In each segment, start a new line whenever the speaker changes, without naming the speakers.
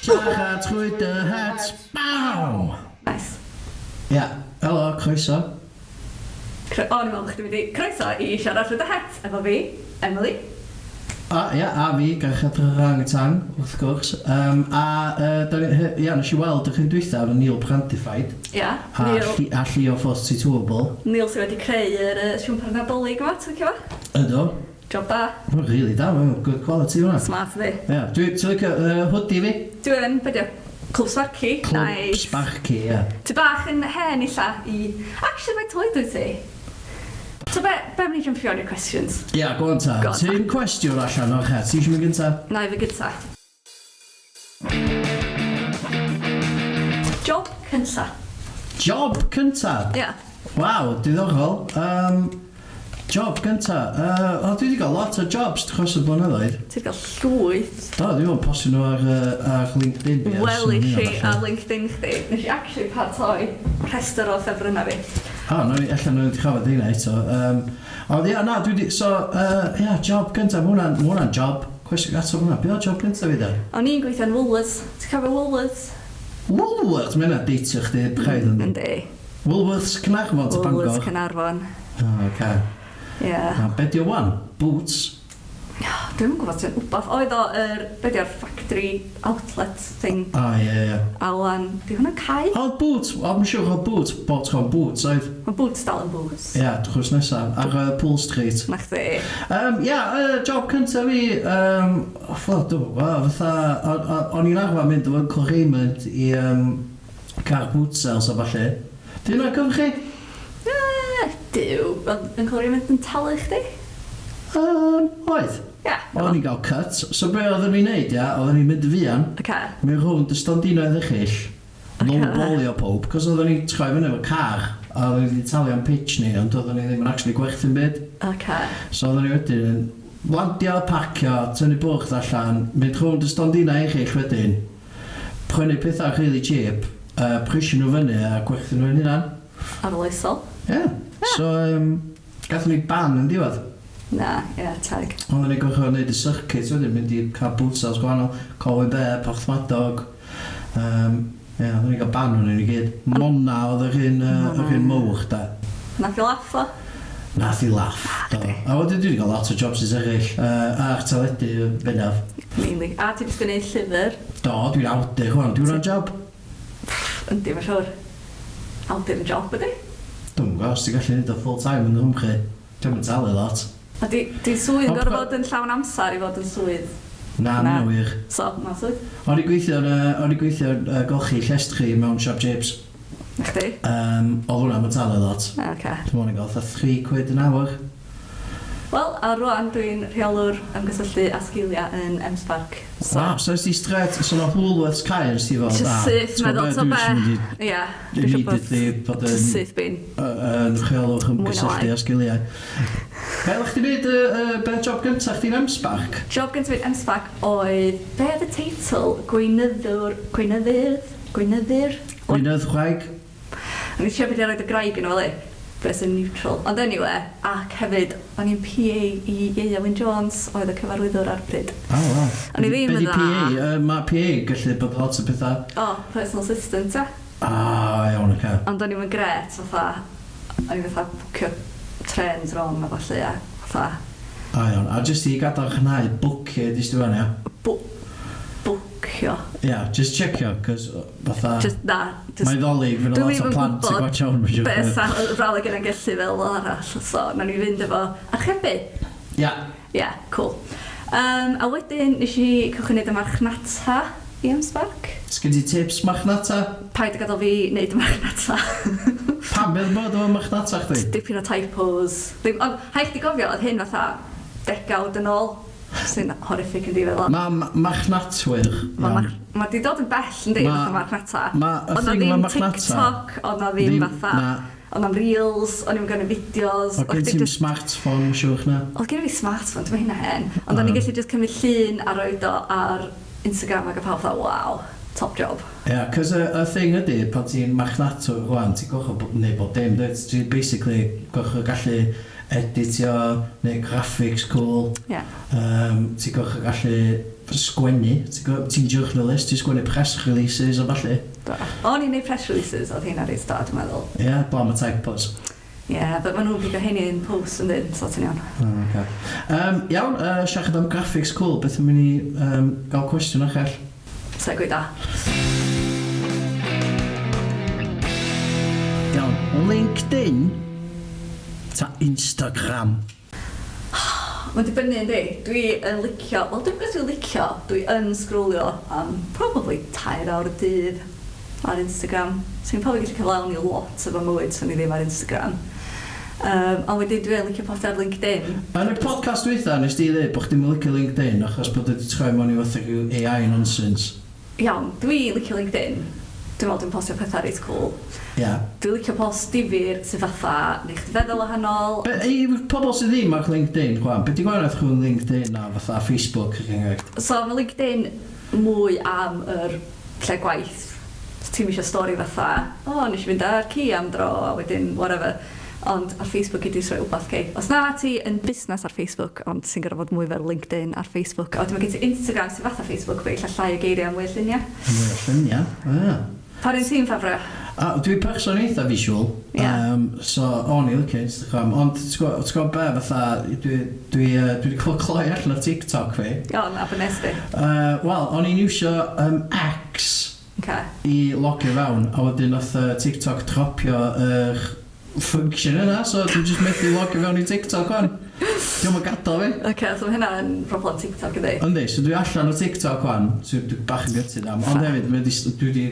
Siarad trwy dy het! Pow!
Nice.
Ia, helo, croeso.
Cro- o, o'n i'n meddwl bod chdi'n mynd i... Croeso i Siarad Trwy Dy Het efo fi, Emily.
A, ia, a fi, Gareth Orangutan, wrth gwrs. Um, a, uh, da ni, he, ia, nes i weld yr hyn dwytha efo Neil Brandified.
Ia,
A,
Neil.
Lli, a Llio 42able.
Neil sydd wedi creu yr uh, siwmper Nadolig yma, ti'n licio fo?
Ydw.
Job da.
Mae'n rili da, mae'n good quality hwnna.
Smart ydi.
Ia, dwi, ti'n licio uh, hoodie fi?
Dwi yn, be di o? Clwb Sparky.
Clwb
Nice.
Sparky, ia.
Ti bach yn hen illa i... Actually, faint oed wyt ti? So be, be am ni jumpio fewn i'r questions?
Ia, go on ta.
Go on ta.
Ti'n cwestiwn allan o'r het, ti eisiau mynd gynta?
Na i fy gynta. Job cynta.
Job cynta?
Ia.
Waw, diddorol. Um, job gynta. Uh, o, dwi wedi cael lot o jobs dros y blynyddoedd.
Ti wedi cael llwyth.
Do, dwi'n meddwl postio nhw ar, uh, ar LinkedIn fi.
Wel i chi ar LinkedIn chdi. Nes i actually paratoi rhestr o ffefrynnau fi.
O, no, allan nhw'n trafod hynna eto. Um, ond ia, na, dwi wedi... So, uh, ia, job gynta, mae hwnna'n ma hwnna job. Cwestiwn ato hwnna, be oedd job gynta fi da?
O'n i'n gweithio yn Woolworths. Ti'n cofio Woolworths?
Woolworths? Mae hynna'n deitio chdi braidd yn...
Yndi.
Woolworths Caernarfon ta Bangor?
Woolworths Caernarfon.
O, oce.
Ie.
A be di o wan? Boots?
Dwi'm yn gwybod sy'n wbath. Oedd o yr, be di o'r factory outlet thing.
O, ie, ie.
A wan, di hwnna'n cau?
Oedd Boots, o, mae'n siŵr oedd Boots, bob tro'n Boots, oedd?
Mae Boots dal yn Boots.
Ie, yeah, drws nesa, ar uh, Pool Street.
Na chdi.
Um, ia, uh, job cyntaf fi, um, oh, dwi'n gwybod, fatha, o'n i'n arfer mynd efo Uncle Raymond i um, car boot sales a ballu. Di hynna cyfri chi?
Yy, Duw, oedd Uncle Raymond yn talu chdi?
Um, oedd.
Ie.
O'n i'n cael cut. So be oedden ni'n neud, ia, oedden ni'n mynd fuan,
Oce.
mynd rownd y stondinoedd eraill, lowballio pob, cos oedden ni'n troi fyny efo car, a oedden ni wedi talu am pitch ni, ond oedden ni ddim yn actually gwerthu'n byd.
Oce.
So oedden ni wedyn yn landio, parcio, tynnu bwrdd allan, mynd rownd y stondinau eraill wedyn, prynu pethau really cheap, uh, prisio nhw fyny a gwerthu nhw'n hunan.
Arloesol.
Ie. Yeah. So, um, gathon ni ban yn diwedd.
Na, ie, yeah, teg.
Oedden ni'n gorfod wneud y circuit wedyn, mynd i cael boot sales gwahanol, Colwyn Bay, Porthmadog. Um, ie, yeah, oedden ni'n cael ban o'n i gyd. Mona oedd yr un, uh, yr un mowch da.
Nath i laff o?
Nath i laff, do. A wedyn dwi wedi cael lot o jobs eraill, uh, ar teledu yn bennaf.
Mainly. A ti wedi sgwennu llyfr?
Do, dwi'n awdur rwan, dwi'n rhan job.
Yndi, mae'n siŵr. Awdur yn job ydi?
Dwi'n gwybod, os ti'n gallu neud o full time yn Nghymru, dwi'n yn talu lot.
A di, di swydd
Ond
gorfod bod yn llawn amser i fod yn swydd.
Na,
Na.
na wir.
So, mae'n swydd.
O'n i'n gweithio yn, yy, o'n i'n gweithio yn uh, golchi llestri mewn siop chips.
Na chdi?
Um, oedd hwnna'n yn talu lot.
Oce.
Dwi'n meddwl o'n i'n gael fatha 3 quid an hour.
Wel, a rwan dwi'n rheolwr ymgysylltu a sgiliau yn M-Sparc.
So, wow, so ys ti straight, so nath Woolworths cau ys ti fel,
Just syth meddwl, so be? Ie.
Immediately bod yn...
Syth bin.
Yn rheolwr ymgysylltu a sgiliau. Be o'ch ti'n neud, uh, be job gyntaf chdi'n M-Sparc?
Job gyntaf fi'n M-Sparc oedd, be oedd y teitl? Gweinyddwr, gweinyddydd, gweinyddur?
Gweinyddwraig?
O'n i'n siarad beth i roed y graig yn ôl i. Beth yn neutral. Ond anyway, ac hefyd, o'n i'n PA i Ieuan Wyn Jones, oedd y cyfarwyddwr ar pryd.
Oh, wow.
O'n i ddim
Be
yn
di
dda.
PA? Uh, mae PA gallu bod lot o pethau.
O, oh, personal assistant, e.
Ah, iawn, oce.
Ond o'n i'm yn gret, fatha, o'n i fatha bwcio trains wrong a falle, a fatha,
Ah, iawn. A jyst i gadarnhau, bwcio ydi sti fan, ia?
bwcio.
Ia, just checio, cos fatha...
Just, na, just...
Mae ddolig, fydd
Dwi'm
lot o
even
plant yn
gwbod
gwatcha hwn, mae'n siŵr.
Be sa brawddeg yna'n gallu fel arall, so nawn ni fynd efo archebu.
Ia.
Ie, yeah, cool. Um, a wedyn nes i cychwyn neud y marchnata i M-Sparc.
Sgyn ti tips marchnata?
Paid â gadael fi neud y marchnata.
Pam, beth bod efo marchnata chdi?
Dipyn o typos. Ddim, ond rhaid chdi gofio, oedd hyn fatha degawd yn ôl, sy'n horrific yn feddwl.
Mae marchnatwyr...
Mae
iawn.
ma di dod yn bell yn di,
Ma-
fatha marchnata.
ma' y
Oedd na
thing ma'
ddim
marchnata-
TikTok, oedd na ddim fatha...
Na,
Oedd na'm reels, o'n i'm gynnu fideos.
oedd gen
chdi
ti'm
jyst-
smartphone, mae'n siŵr na.
Oedd gen i fi smartphone, dwi'n hynna hen. Ond o'n i'n
Ah.
gallu just cymryd llun a roed o ar Instagram ac y pawb fatha, wow, top job.
Ie, yeah, cos y, y thing ydy, pan ti'n marchnatwr rwan, ti'n gorfod neud bob dim, dwyt? Ti'n basically gorfod gallu editio, neu graphics cool.
Ie.
Ti'n gorfod gallu sgwennu, ti'n journalist, ti'n sgwennu press releases a ballu.
Do. O'n i'n neud press releases, oedd hynna reit da, dwi'n meddwl.
Ie, yeah, blaw am y typos.
Ie, yeah, but maen nhw'n pigo hynny yn post yn dyn, so ti'n iawn.
Oh, okay. Iawn, siarad am graphics cool, beth yn mynd i gael cwestiwn arall?
Segue da.
Iawn, LinkedIn ta Instagram?
Mae'n dibynnu yndi. Dwi yn licio, wel dwi'n gwybod dwi'n licio, dwi yn sgrolio am probably 3 awr y dydd ar Instagram. So i'n probably gallu cyflawni lot efo mywyd swn i ddim ar Instagram. Ond wedyn dwi yn licio postio ar LinkedIn.
Yn y podcast dwytha, nes di ddweud bod chdi'n licio LinkedIn achos bod wedi troi mewn i fatha rhyw AI nonsense.
Iawn, dwi'n licio LinkedIn. Dwi'n meddwl dwi'n postio pethau reit cool. Dwi'n licio post difyr sydd fatha neu chdi feddwl wahanol.
Be, i pobl sydd ddim ar LinkedIn, chwan, be di gwahaniaeth rhwng LinkedIn a fatha Facebook, er enghraifft?
So mae LinkedIn mwy am yr lle gwaith. So ti'n eisiau stori fatha, o, oh, nes i fynd ar ci am dro, a wedyn whatever. Ond ar Facebook i di rhoi wbath gei. Os na ti yn busnes ar Facebook, ond ti'n gorfod fod mwy fel LinkedIn ar Facebook. A wedyn mae gen ti Instagram sydd fatha Facebook, fe illa llai o geiriau a mwy o lluniau.
Mwy o lluniau, ah.
Pa un ti'n ffafrio?
A dwi'n person eitha visual, so o'n i licio Instagram, ond ti'n gwybod be, fatha, dwi wedi cael cloi allan o TikTok fi.
O, na, be nes di?
Wel, o'n i'n iwsio X i logio fewn, a wedyn nath TikTok dropio yr function yna, so dwi'n just methu logio fewn i TikTok wan. Dio'm yn gadael fi.
Okay, so mae hynna'n problem TikTok ydy.
Yndi, so dwi allan o TikTok wan, so dwi bach yn gutted am, ond hefyd, dwi wedi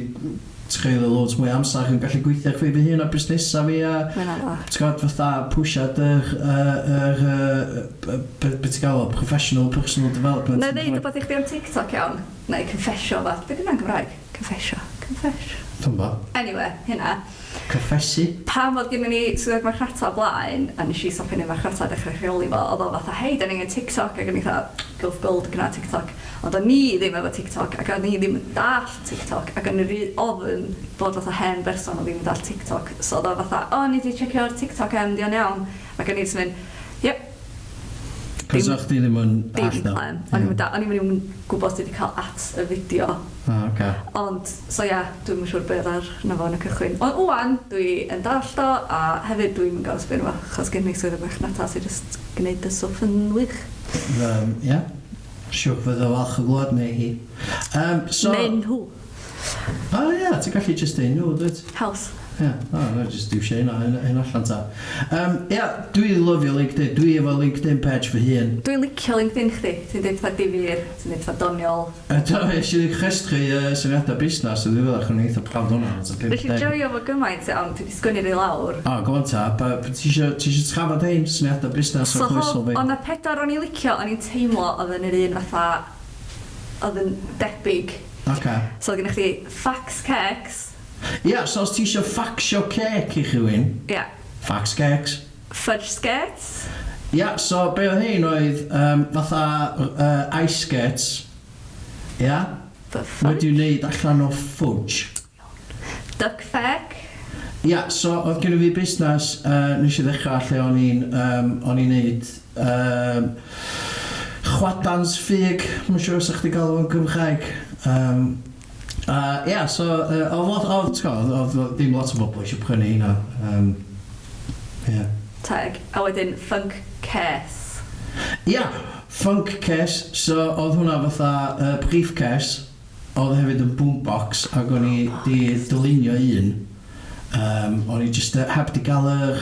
treulio loads mwy o amser yn gallu gweithio ar fi fy hun a busnesau fi a
Mae hynna'n dda.
ti'n gwybod, fatha pwsiad yr, be ti'n gael o, professional, personal development.
Na i ddeud rhywbeth i chdi am TikTok iawn. Na i confessio fath. Be di hwnna'n Gymraeg? Confessio. Confess.
Dwi'n bo.
Anyway, hynna.
Confessu.
Pan oedd gennym ni swyddog marchnata o blaen, a nes i stopio neud marchnata a dechrau rheoli fo, oedd o fatha, "Hei, da ni'n angen TikTok," ac o'n i fatha, "Go for gold gyda TikTok." Ond o'n ni ddim efo TikTok, ac o'n i ddim yn dallt TikTok, ac o'n i rhy ofn bod fatha hen berson o ddim yn dallt TikTok. So oedd o fatha, "O, ni di checio'r TikTok em, di o'n iawn." Ac o'n i jyst mynd, "Yep."
Cos o'ch di ddim yn
Dim
dallt o.
clem. O'n i'm yn gwybod sut i cael at y fideo.
Ah, oce.
Ond, so ia, dwi'm yn siŵr beth ar na fo yn y cychwyn. Ond ŵan, dwi yn dallt o, a hefyd dwi'n yn gorfod sbio fo, achos gen i swyddog marchnata sy'n just gwneud y stwff yn wych.
Ie. Siwr fydd o falch o glwad neu hi. So.
Neu nhw.
O ie, ti'n gallu just deud nhw, dwyt?
Haws.
Ie, o, no, just iwsio hynna allan ta. Ie, dwi lyfio LinkedIn. Dwi efo LinkedIn page fy hun.
Dwi'n licio LinkedIn chdi. Ti'n deud pethau difyr, ti'n deud pethau doniol.
Do, es i rhestru syniadau busnes, yn ddiweddar, o'n i eitha proud o'na.
Nes i joio fo gymaint iawn, dwi wedi sgwennu rei lawr.
O, go on ta, ti isio trafod hein syniadau busnes
So
o'r clwysol fi?
O'n na pedwar o'n i licio, o'n i'n teimlo oedd yn yr un fatha, oedd yn debyg. So oedd gennych chdi fax cakes.
Ie, yeah, so os ti isio faxio cake i rhywun, fax cakes.
Fudge skates.
Ie, yeah, so be oedd hein oedd fatha ice skates, ie, yeah,
The fudge.
wedi wneud allan o fudge.
Duck feck.
Ie, yeah, so oedd gen i fi busnes, nes i ddechrau lle o'n i'n neud chwadans ffug, mae'n siŵr os ydych chi gael o'n Gymraeg. Yeah, so oedd lot, oedd, ti'n gwbod, oedd ddim lot o bobl eisiau prynu hynna. Yeah.
Teg. A wedyn funk case.
Ia, yeah, funk case, so oedd hwnna fatha briefcase, oedd hefyd yn boombox, ac o'n i di dylunio un. O'n i just heb di gael yr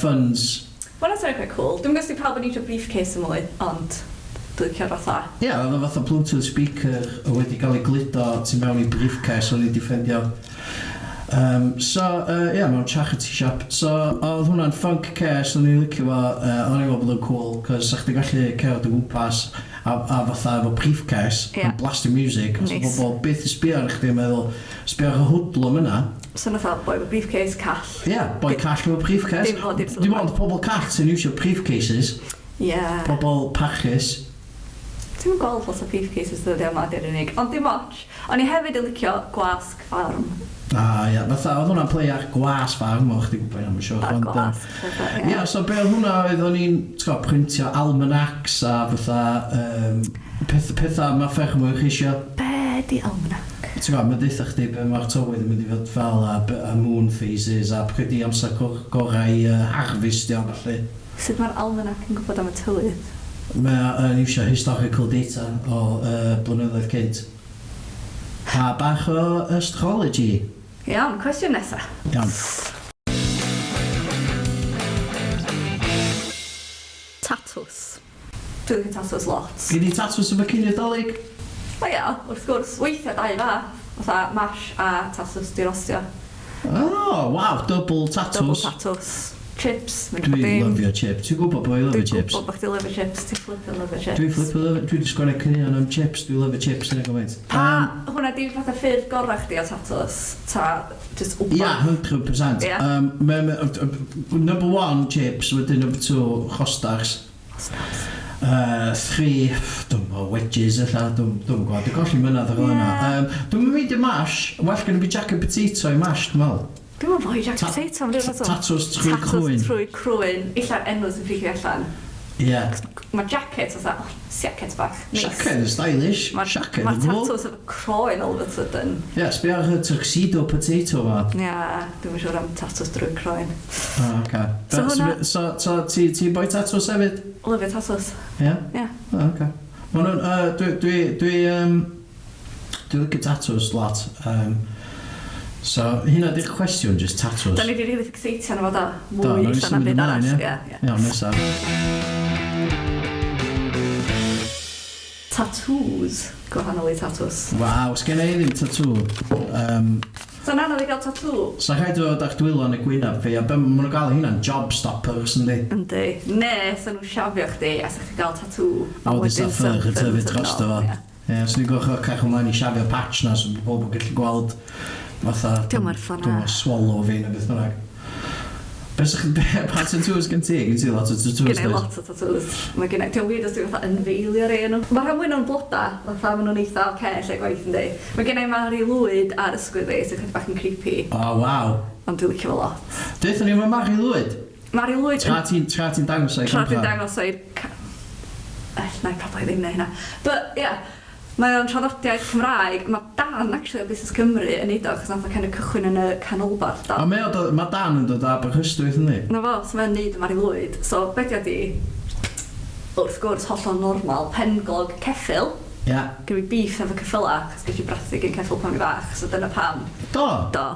funds.
Wel, that's quite cool. Dwi'n gwybod os di pawb yn eisiau briefcase yn mwy, ond dwi'n licio'r fatha.
Ie, yeah, oedd o fatha Bluetooth speaker wedi cael ei gludo tu mewn i briefcase o'n i di ffeindio. So, yeah, mewn charity shop. So, oedd hwnna'n funk case, o'n i'n licio fo, o'n i'n meddwl bod o'n cool, cos sa chdi gallu cerdded o gwmpas a fatha efo briefcase, yn blastio music, so pobl byth yn sbio ar chdi yn meddwl, sbio ar y hoodlum yna.
So nath o boi efo briefcase call.
Ie, yeah, boi call efo briefcase.
Dim fod i'r
Dim ond pobl call sy'n iwsio briefcases, pobl parchus.
Dwi'n gweld lot o briefcases ddyddiau yma, dy'r unig. Ond dim ots. O'n i hefyd yn licio gwasg ffarm.
Ah, ia. Fatha, oedd hwnna'n play ar Gwas Farm, o, chdi gwybod hynna, mae'n siŵr.
Ar
ond,
Gwas,
yym, Ia, so be oedd hwnna oedd o'n i'n, ti'n gwbod, printio almanacs a fatha, um, peth, pethau mae ffermwyr eisiau.
Be di almanac?
Ti'n gwybod, mae'n deutha chdi be mae'r tywydd yn mynd i fod fel a, a moon phases a pryd di amser gorau i harvestio a ballu.
Sut mae'r almanac yn gwybod am y tywydd?
Mae o'n iwsio historical data o uh, blynyddoedd cynt. A bach o astrology.
Iawn, cwestiwn nesa.
Iawn.
Tatws. Dwi'n licio tatws lot.
Gei di tatws efo cinio Dolig?
O ia, wrth gwrs. Weithiau dau fath, fatha mash a tatws 'di rostio.
O, waw, double tatws.
Double tatws. Chips, mynd
Dwi'n lyfio chips. Ti'n gwybod bod fi'n lyfio chips?
Dwi'n gwybod bod chdi'n lyfio chips, ti'n flippin' lyfio chips.
Dwi'n flippin' lyfio, dwi 'di sgwennu caneuon am chips, dwi'n lyfio chips hynna gymaint.
Pa, hwnna 'di fatha ffurf gorau chdi o tatws? Ta jyst wbath?
Ia, 100%.
Ia?
Um, ma, ma, number one, chips, wedyn number two, chostars.
Chostars.
Three, dwi'm yn gwybod, wedges ella, dwi'm yn gwybod, dwi'n colli mynadd ar ôl yna.
Ie.
Um, dwi'm yn meindio mash, well gen i fi jacket potato i mash, dwi'n meddwl.
Dwi'm yn fwy jacket potato am ryw reswm.
Tatws trwy crwyn.
Tatws trwy crwyn. Ella'r enw sy'n ffricio allan.
Ie.
Mae jacket fatha, oh, siacet bach. Neis.
Siaced yn stylish.
Mae'r
Siaced
ma
yn cool.
tatws efo croen all of a sudden.
Ie, yeah, sbio ar y tuxedo potato ma.
Ie, yeah, dwi'm yn siŵr am tatws drwy croen.
Oh, okay.
So hwnna-
So, so ti, ti boi tatws hefyd?
Lyfio tatws.
Ie? Yeah?
Ie.
Oh, okay. Ma' nhw'n, dwi, dwi, dwi, um, dwi licio tatws lot. So, hynna di'r cwestiwn, just tatws.
Da ni wedi rili fixatio arno fo do.
Do,
Mwy
nawn ni
ella na'm
symud
byd
ymlaen,
arall.
ie?
Ie, ie.
Iawn, nesa.
Tattoos, gwahanol i tatws.
Waw, sgen i ddim tatŵ. Um,
So yn anodd i gael tatŵ?
Sa rhaid o fod ar dwylo neu gwynab fi, a be ma' nhw'n galw hynna'n job stoppers, yndi?
Yndi. Ne, sa nhw'n siafio chdi a sa chdi'n gael tatŵ.
A wedyn sa ffyrch yn tyfu drosto fo.
Ie.
Ie, swn i'n gorfod cario mlaen i siafio patch 'na so bod pobl yn gallu gweld fatha...
Dio'm werth o na.
Dwi'm yn swallow fi neu beth bynnag. Be sa chdi... be- pa tattoos gen ti? Gen ti lot o tattoos
Gen i
does?
lot o tattoos. Mae gen i... Dio'n weird os dwi'n fatha unveilio rei o nhw. Mae rhan fwya nhw'n bloda, fatha maen nhw'n eitha ocê lle gwaith yndi. Mae gen i Mari Lwyd ar ysgwydd fi sy'n chydig bach yn creepy.
O waw.
Ond dwi'n licio fo lot.
Deutha ni am y Mari Lwyd.
Mari Lwyd
Tra ti'n tra ti'n dangos o i
Tra dwi'n dangos o i'r ca- Ell, na i probably ddim neu hynna. But, yeah, mae o'n traddodiad Cymraeg. Mae Dan, actually, o Busnes Cymru yn neud o, achos nath o kind of cychwyn yn y canolbarth.
A mae o dod, mae Dan yn dod o Aberhystwyth, yndi?
Na fo, so mae'n neud y Mari Lwyd. So, be di o di, wrth gwrs, hollol normal, penglog ceffyl.
Ia.
Gen fi beef efo ceffyla, achos ges i brathu gen ceffyl pan o'n i fach, so dyna pam.
Do?
Do.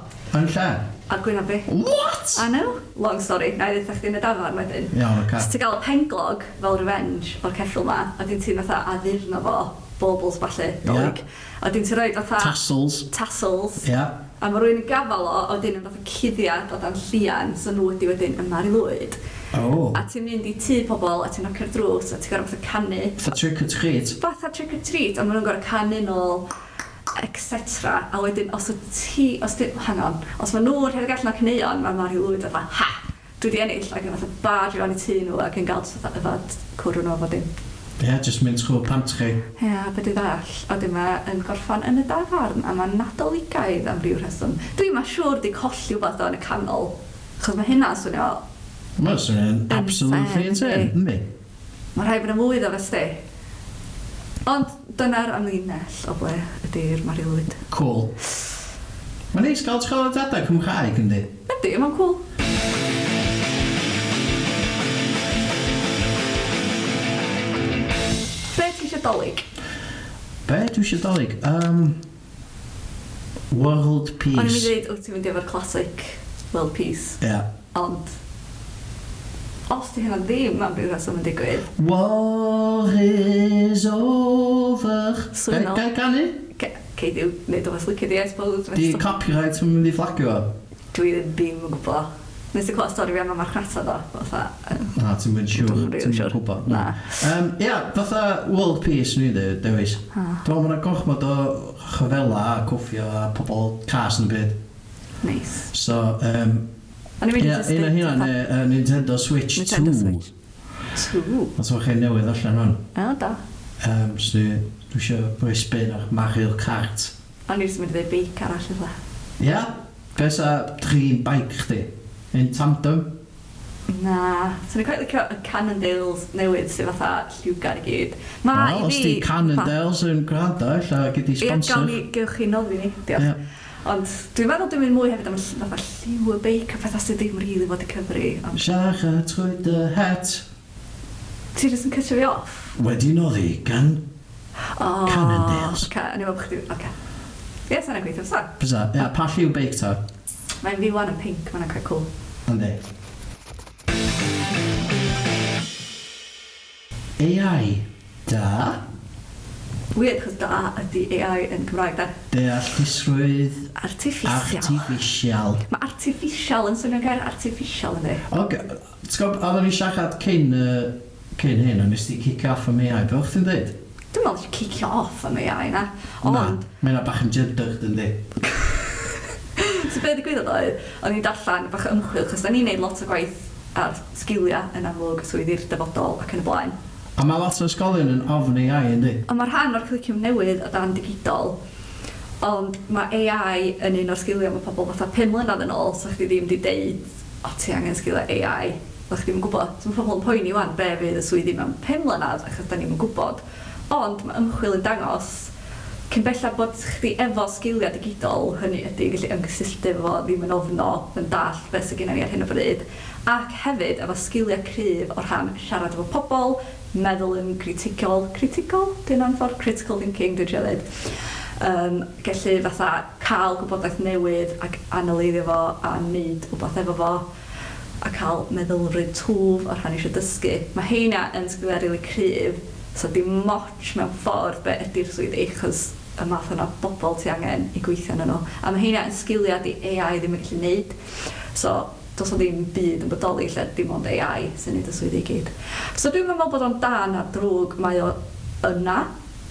Yn lle?
Ar gwynab fi.
What?
I know. Long story. Na i ddeutha chdi yn y dafarn wedyn.
Iawn, oce.
So ti'n gael y penglog fel revenge o'r ceffyl ma, a wedyn ti'n fatha addurno fo, baubles ballu, dolig. A wedyn ti'n rhoid fatha...
Tassels.
Tassels.
Ia.
A mae rhywun yn gafal o, a wedyn yn fatha cuddiad o dan llian, so nhw ydi wedyn y Mari Lwyd.
Oh.
A ti'n mynd i tŷ pobl, a ti'n knocio'r drws, a ti'n gorfod fatha canu.
Fatha trick or treat.
Fatha trick or treat, a maen nhw'n gorfod canu nôl, etc. A wedyn, os wyt ti, os di, hang on, os maen nhw'n rhedeg allan o caneuon, mae Mari Lwyd fatha, ha! Dwi 'di ennill, ac yn fatha barge fewn i tŷ nhw ac yn gael jyst fatha yfad cwrw nhw a bob dim.
Ie, jyst mynd trwy'r pantry.
Ie, be dwi ddall. A wedyn mae yn gorffan yn y dafarn, a mae'n Nadoligaidd am ryw rheswm. Dwi ma siŵr 'di colli wbath o yn y canol, achos mae hynna'n swnio...
Mae'n swnio'n absolutely insane, yndi?
Mae rhaid bod 'na mwy iddo fo sti. Ond dyna'r amlinell o ble ydi'r Mari Lwyd.
Cŵl. Mae'n neis gael traddodiadau Cymraeg, yndi?
Yndi, mae'n cŵl. Be ti eisiau Dolig?
Be dwi eisiau Dolig? Um, world Peace.
O'n i'n mynd i ddeud, wyt ti'n mynd efo'r classic World Peace.
Ie. Yeah.
Ond, os 'di hynna ddim am ryw reswm yn digwydd...
War is over.
Swynol.
Ga i ganu?
Cei di wneud o os lici di, I suppose.
Di copyright yn mynd i fflagio fo?
Dwi ddim yn gwybod. Nes i clywed stori fi am y marchnata ddo, fatha...
Na, ti'n mynd siŵr.
Dwi'm rili
Ti'n
siŵr.
gwybod.
Na.
Ia, fatha World Peace, o'n i'n dweud, dewis.
Ha.
Dwi'n meddwl mae 'na gormod o rhyfela a cwffio a pobl cas yn y byd.
Neis.
So, um,
O'n i'n mynd i
Ie,
jyst
un o
deud
hynna
fatha-
neu Nintendo Switch 2.
Nintendo Switch 2.
Os o'ch chi'n newydd allan hwn.
O, da.
So dwi eisiau rhoi spin ar Mario Kart.
O'n i jyst yn mynd i ddeud beic arall ella.
Ie? Be sa dream bike chdi? Un tandem?
Na, swn i'n quite licio y Cannondales newydd sydd fatha lliwgar i gyd. Ma'
Wel,
i
os
fi...
di Cannondales yn gwrando, ella gei di sponsor.
Ie, gawn ni, gewch chi noddi ni, diolch.
Ie.
Ond dwi'n meddwl dwi'n mynd mwy hefyd am y ll- fatha lliw y beic a pethau sydd ddim rili fod i cyfri, ond...
Siarad trwy dy het.
Ti jyst yn cytio fi off.
Wedi noddi gan
O,
Cannondales.
Oce, o'n i'n meddwl bod chdi... Oce. Ie, sa hynna'n gweithio, fysa?
Fysa, ia, pa lliw beic ta?
Mae'n fi wan yn pink, ma' hwnna'n quite cool.
Yndi. AI, da.
Weird, chos da ydy AI yn Cymraeg, de.
Deallusrwydd
Artiffisial.
Artiffisial.
Mae artiffisial yn swnio'n gair artiffisial, yndi?
Oce, ti'n gwybod, oedden ni siarad cyn, cyn hyn, a nes ti kick off am AI, be o'ch ti'n dweud?
Dwi'n meddwl nes i cicio off am AI, na.
Na,
Ond,
mae hynna bach yn gendered, yndi?
So be ddigwyddodd oedd, o'n i'n darllen bach o ymchwil, chos da ni'n neud lot o gwaith ar sgiliau yn amlwg, swyddi'r dyfodol ac yn y blaen.
A mae lot o ysgolion yn ofn AI, yndi?
Ond mae rhan o'r cwricwlwm newydd o dan digidol, ond mae AI yn un o'r sgiliau mae pobl fatha 5 mlynedd yn ôl, 'sa chdi ddim 'di deud, o ti angen sgiliau AI, oeddach chdi ddim yn gwybod. So mae pobl yn poeni 'wan be fydd y swyddi mewn 5 mlynedd, achos da ni'm yn gwybod. Ond mae ymchwil yn dangos, cyn belled bod chdi efo sgiliau digidol, hynny ydy gallu ymgysylltu efo fo, ddim yn ofno, yn dallt beth sydd gennym ni ar hyn o bryd, ac hefyd efo sgiliau cryf o rhan siarad efo pobl, meddwl yn gritigol, critigol? 'Di hynna'n ffordd? Critical thinking dwi'n trio ddeud. Yym, gallu fatha cael gwybodaeth newydd ac analeiddio fo a neud wbath efo fo a cael meddylfryd twf o rhan eisiau dysgu. Mae heina yn sgiliau rili cryf, so dim ots mewn ffordd be ydy'r swyddi, achos y math yna o bobl ti angen i gweithio arnyn nhw. A mae heina yn sgiliau 'di AI ddim yn gallu neud. So does 'na ddim byd yn bodoli lle dim ond AI sy'n neud y swyddi i gyd. So dwi'm yn meddwl bod o'n da na drwg, mae o yna.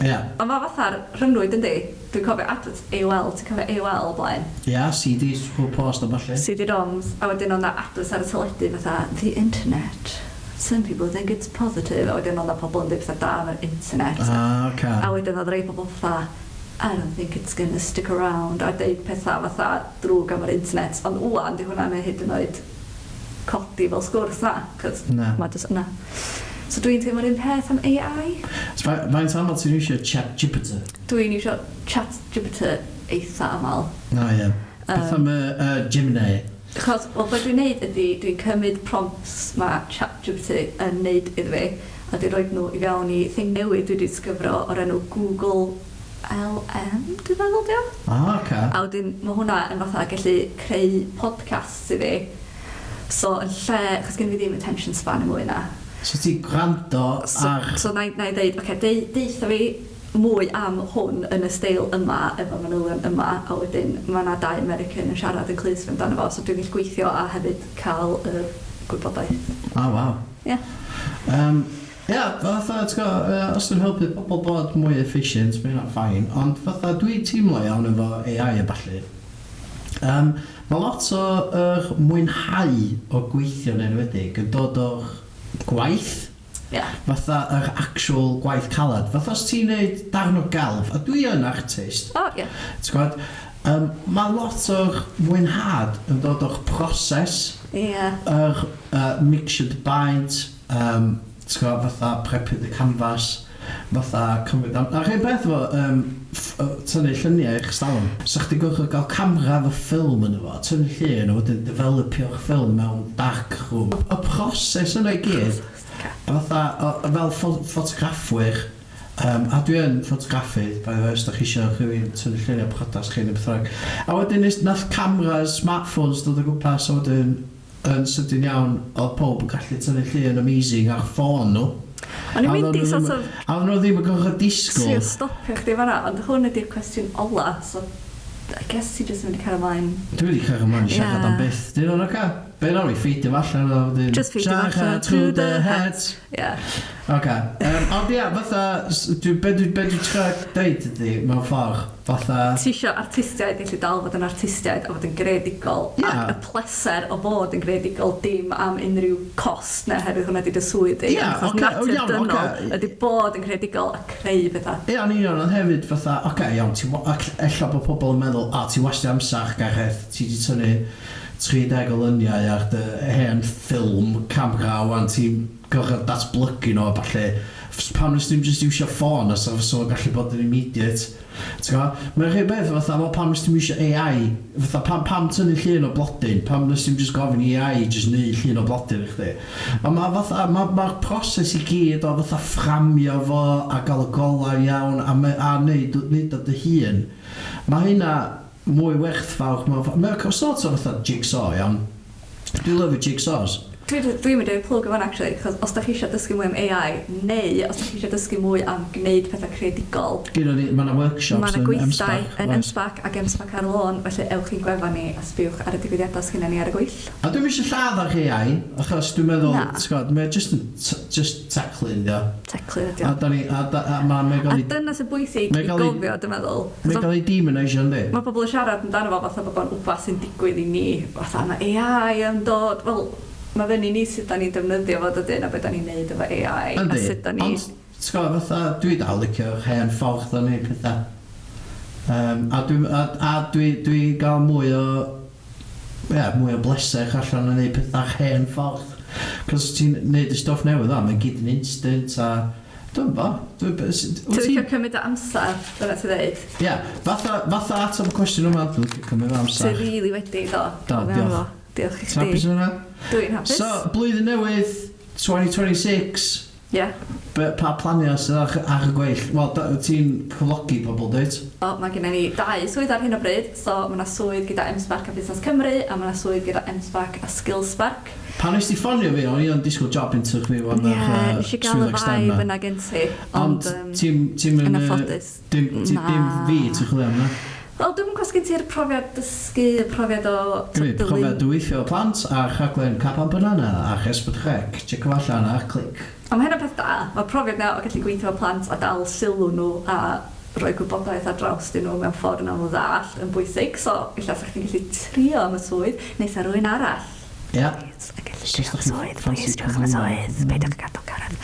Ia.
Ond mae fatha'r rhyngrwyd yndi? Dwi'n cofio adverts AOL, ti'n cofio AOL o blaen?
Ia, CDs trwy'r post a ballu.
CD-ROMs, a wedyn oedd 'na adverts ar y teledu fatha The Internet. Some people think it's positive, a wedyn oedd 'na pobl yn deud pethau da am yr internet.
Ah, oce.
A wedyn oedd rhai pobl fatha, I don't think it's gonna stick around, a deud pethau fatha drwg am yr internet. Ond ŵan, 'di hwnna ddim hyd yn oed codi fel sgwrs na, 'cos
Na.
ma' jyst yna. So dwi'n teimlo'r un peth am AI.
So faint aml ti'n iwsio ChatGPT?
Dwi'n iwsio ChatGPT eitha aml.
O ie. Beth am y Gemini?
Achos, wel, be dwi'n neud ydy, dwi'n cymryd prompts mae ChatGPT yn neud iddo fi, a dwi'n rhoid nhw i fewn i thing newydd dwi 'di disgyfro o'r enw Google LM, dwi'n meddwl 'di o.
Ah, oce.
A wedyn ma' hwnna yn fatha gallu creu podcasts i fi. So yn lle, achos gen i fi ddim attention span yn mwy na.
So ti'n gwrando ar...
So na i, na i ddeud, oce, deu, deutha fi mwy am hwn yn y steil yma, efo manylion yma, a wedyn mae 'na dau American yn siarad yn clust fi amdano fo, so dwi'n gallu gweithio a hefyd cael y gwybodaeth.
Oh, waw.
Ie.
Ia, fatha, ti'n gwbod, os dwi'n helpu pobl bod mwy efficient, mae hynna'n fine, ond fatha dwi'n teimlo iawn efo AI a ballu, mae lot o yr mwynhau o gweithio yn enwedig yn dod o'r gwaith. Fatha yr actual gwaith calad. Fatha os ti'n neud darn o gelf, a dwi yn artist.
O, ie.
Ti'n gwybod? Mae lot o'r mwynhad yn dod o'r proses. Yr mixture dy baent, ti'n gwybod, fatha prepu dy canvas, fatha cymryd am... A'r un peth efo tynnu lluniau i'ch stalwm. Sa chdi gorfod gael camera efo ffilm ynddo fo, tynnu llun a wedyn developio'r ffilm mewn dark room. Y proses yna i gyd, fatha, fel ffotograffwyr, a dwi yn ffotograffydd, by the way, os da chi eisiau rhywun tynnu lluniau priodas chi neu beth bynnag. A wedyn nath cameras, smartphones dod o gwmpas, a wedyn yn sydyn iawn, oedd pob yn gallu tynnu llun amazing ar ffôn nhw.
O'n i'n mynd i sort of...
A oedden nhw ddim yn gorfod disgwyl.
Trio stopio chdi fan'na, ond hwn ydy'r cwestiwn ola, so I guess ti jyst yn mynd i cario ymlaen.
Dwi'n mynd i cario ymlaen i siarad am byth. Di hynna'n oce? Be nawn ni, ffeidio fo allan a wedyn...
Just ffeidio fo allan
trwy dy het.
Ie.
Oce. Ond ia, fatha, dwi, be dwi, be dwi trio deud ydi, mewn ffordd, fatha...
Ti isio artistiaid gallu dal fod yn artistiaid a fod yn greadigol.
Ie.
Ac y pleser o fod yn greadigol dim am unrhyw cost neu oherwydd hwnna 'di dy swydd di.
Ie,
Achos
oce, o
natur
iawn,
dynol
oce.
ydi bod yn greadigol a creu pethau.
Ie, yn union, ond hefyd fatha, oce, iawn, ti, ac ella bod pobl yn meddwl, a ti wastio amser, Gareth, ti 'di tynnu 30 o luniau ar dy hen ffilm camera, wan ti'n gorfod datblygu nhw a ballu. Pam nes ti'm jyst iwsio ffôn a sa fysa fo'n gallu bod yn immediate? Ti'n gwybod? Mae'n rhai beth fatha, wel pam nes ti'm iwsio AI? Fatha, pam, pam tynnu llun o blodyn? Pam nes ti'm jyst gofyn i AI jyst neud llun o blodyn i chdi? A mae fatha, mae'r ma proses i gyd o fatha fframio fo a gael y golau iawn a, me, a neud, neud o dy hun. Mae hynna mwy werthfawr mewn ffordd. Mae'n sort of fatha jigsaw, iawn. Dwi'n lyfio jigsaws.
Dwi'n dwi mynd i'r plwg yn fan actually, achos os da chi eisiau dysgu mwy am AI, neu os da chi eisiau dysgu mwy am gwneud pethau creadigol,
Gynnon ni, mae yna workshops
Mae yna
yn
gweithdai
M-SParc,
yn
oes.
M-SParc ac M-SParc ar y lôn, felly ewch i'n gwefan ni a sbiwch ar y digwyddiadau sgynna ni ar y gweill.
A dwi'm eisiau lladd ar AI, achos dwi'n meddwl,
Na.
ti'n gwbod, mae jyst yn just teclyn, ydi o.
Teclyn ydi o.
A da ni, a, da, a ma, mae'n
A
gael ei,
dyna sy'n bwysig
Mae'n
i
gael ei-
gofio, dwi'n meddwl.
mae'n gael ei demonisio, yndi?
Mae pobl yn siarad amdano fo fatha bod o'n wbath sy'n digwydd i ni, fatha mae AI yn dod, wel, mae fyny ni sut da ni'n defnyddio fo dydyn a beth da ni'n neud efo AI a
Yndi,
sut da ni...
ond, ti'n gwbod, fatha, dwi dal licio'r hen ffordd o neud pethau. A dwi, a dwi, dwi gael mwy o, ie, mwy o bleser allan o neud pethau'r hen ffordd. Cos ti'n neud y stwff newydd o, mae'n gyd yn instant a... Dwi'n bo.
Ti'n licio cymryd o amser, dyna ti'n dweud.
Ie, fatha, fatha ateb y cwestiwn yma, dwi'n licio cymryd o
Ti'n
amser.
rili wedi, do.
Do,
Dwi'n
diolch.
efo. Diolch i
Ti'n hapus
chdi.
yn hwnna?
Dwi'n hapus.
So, blwyddyn newydd, 2026,
Ie.
pa planiau sydd ar y gweill? Wel, ti'n cyflogi pobl, dwyt?
O, mae gennym ni dau swydd ar hyn o bryd. So, mae yna swydd gyda M-SParc a Busnes Cymru, a mae yna swydd gyda M-SParc a Skillspark.
Pan nes ti ffonio fi, o'n i yn disgwyl job interview am
Ie,
yr
nes i gael y
swyddog STEM
vibe
na.
yna gen ti.
Ond
Ond,
ti'n
yn
yn...
anffodus.
Dim, dim
Na.
fi ti'n chwilio am na.
Wel, dwi'n gwybod gen ti'r profiad dysgu, y profiad o
Gymryd profiad o weithio plant a rhaglen Caban Banana a Chesbyd Rec. Check o allan ar Clic.
Ond mae hynna'n peth da. Mae profiad na o gallu gweithio efo plant a dal sylw nhw a rhoi gwybodaeth ar draws dyn nhw mewn ffordd yna nhw ddall yn bwysig. So, ella sa chdi'n gallu trio am y swydd, neu sa rhywun arall.
Ia.
Please, yn gallu
Os
trio am
dach
y
chi'n
swydd.
ffansi
Please, triwch am y
cyflwyno.
swydd. Peidiwch â gadael Gareth.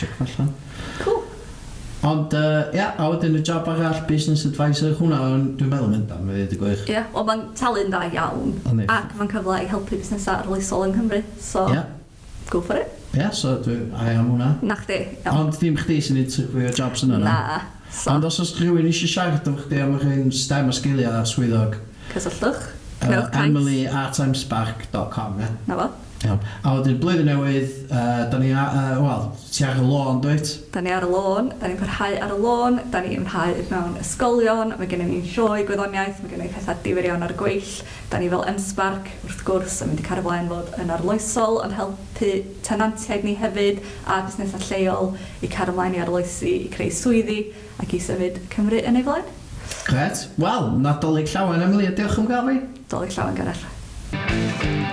Check o allan.
Cool.
Ond, ia, a wedyn y job arall, business advisor, hwnna, dwi'n meddwl mynd am, i ddweud y gwir.
Ie, yeah, wel mae'n talu'n dda iawn.
Yndi.
Ac mae'n cyfle i helpu busnesau arloesol yng Nghymru. So,
Ia,
go for it.
ia, so dwi, I am hwnna.
Na chdi. Iawn.
Ond ddim chdi sy'n interview jobs yna, na?
Na. So,
Ond os oes rhywun eisiau siarad efo chdi am yr un STEM a sgiliau a swyddog,
cysylltwch. Gwnewch cais.
emily@mspark.com, ie?
Na fo.
Iawn. A wedyn blwyddyn newydd, da ni, wel, ti ar y lôn, dwyt?
Da ni ar y lôn, da ni'n parhau ar y lôn, da ni'n parhau mewn ysgolion, mae gennym ni'n sioe gwyddoniaeth, mae gennym ni pethau difyr iawn ar y gweill. Da ni fel M-SParc, wrth gwrs, yn mynd i cario flaen fod yn arloesol, yn helpu tenantiaid ni hefyd a busnesau lleol i cario ymlaen i arloesi, i creu swyddi ac i symud Cymru yn ei flaen.
Gret. Wel, Nadolig llawen, Emily, a diolch am gael fi.
Dolig llawen, Gareth.